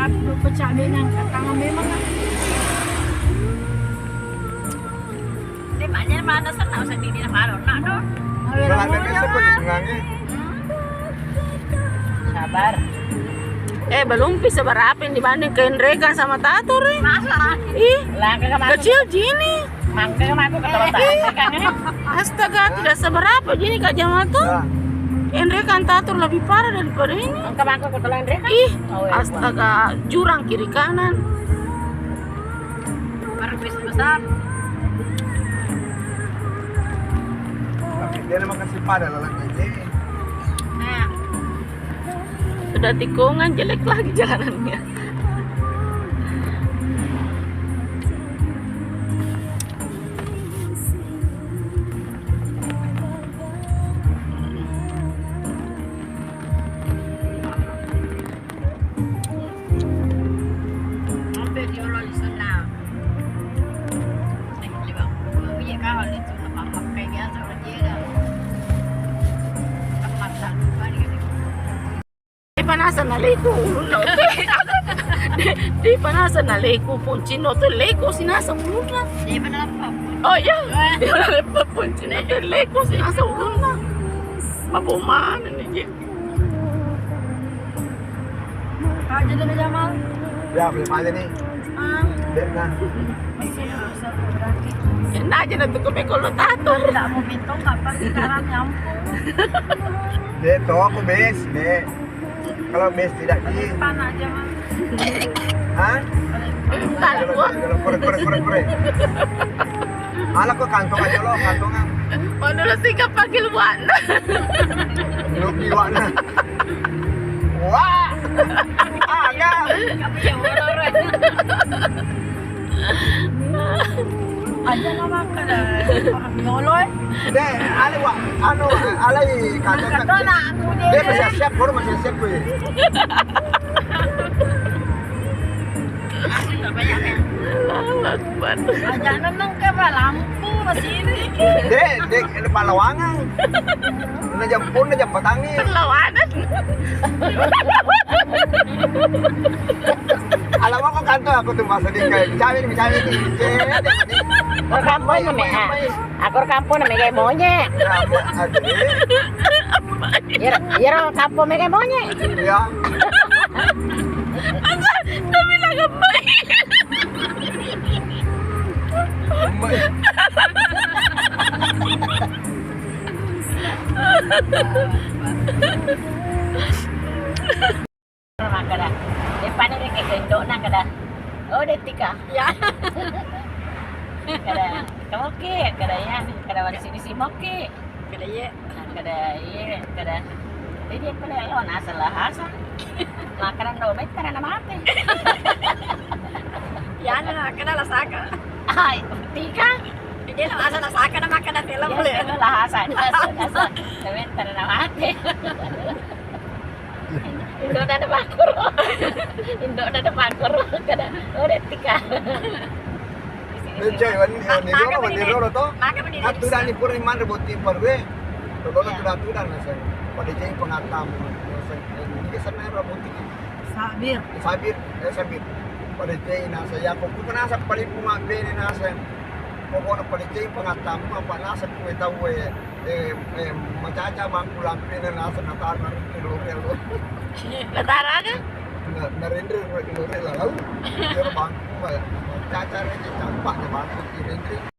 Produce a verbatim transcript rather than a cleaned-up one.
Aku pecah benang, tangan memang. Dia banyak mana senang sedih dia malu nak tu. Kalau ada besok pun senangnya. Sabar. Eh, belum bisa berapa yang dibanding ke Endrekan sama Tatur, eh. Masa? Ih, kecil gini. Mangga mako ketelan Endrekan ini. Astaga, tidak seberapa gini Kak Jamal tuh. Ya. Endrekan Tatur lebih parah daripada ini. Engka mako ketelan Endrekan. Ih, oh, ya, astaga, jurang kiri kanan. Baru bis besar. Tapi dia makan si pada lalat aja. Nah. Sudah tikungan, jelek lagi jalanannya. Dé' pa naseng naleko ulunna oto. Dé', dé' pa naseng naleko poncinna oto, leko si naseng ulunna. Oh iya. Dé' pa naleppe poncinna oto, leko si naseng ulunna. Mabo manenni je. Aja dulu, Jamal. Ya, belum aja nih. Ah. Dek, nah. Masih susah tuh berarti. Enak aja nanti gue pekol lo tato. Tidak mau minta apa sekarang, ya ampun. Dek, tau aku bes, dek. Kalau bes tidak di. Panas aja, Mas. Hah? Entar gua. Kore, kore, kore, kore. Ala ko kantong aja lo, kantongan. Menurut sih kapanggil buana. Lu piwana. Wah. Aga. Aja na makan, eh. Yolo, eh. Deh, ale wa, anu, alai kata. Kata na aku deh. Dia masih siap, baru masih siap gue. Aku tak banyak, ya. Allahu Akbar. Aja nang ke lampu masih ini. Deh, deh, ini pahlawangan. Na jempol, na jembatangngi. Perlawanan. Ala mako kanto aku tu masa di kai. Cawe ni, cawe ni. Cewek ni. Aku kampung ni, ah. Aku kampung ni, megai monyet. Ya, aduh. Iyaro, iyaro kampung megai monyet. Ya. Tapi lah gembai. Gembai. Makkeda, deppani rekeng indo'na, keda, "Oh, Dettika." Iya. Keda, "Kamoki?" Keda, "Iya." Keda, "Wari sini simoki." Keda, "Iya." Keda, "Iya." Keda, "Jadi apa le lo nasa lahasa?" Makkeda, "Ndo mettana na mate." Iya, na keda lasaka. Hai, Tika. Jadi lo asa lasaka na makkeda film. Iya, le. Keda lahasa, nasa, nasa. Ndo mettana na mate. Indo'na ada pakoro. Indo'na ada pakoro. Kada, oh, Dettika. Bencai, wan-, wan-, maka mending roro to. Maka mending aturan ni pura manre botting parwe. Roro tuda-tuda naseng. Pada jai pengatam. Naseng, eh, ini kesenai roro botting. Sabir. Sabir, eh, Sabir. Pada jai naseng. Ya, kok ku penasa paling bunga bene naseng. Pokokna pada jai pengatam, apa naseng kue tau, eh. Eh, eh, macaca bangku lampena naseng nataro lori lo. Nataro aga? Na, narendre lori lalau. Iyaro bangku, macaca reke campak na bangku direndre.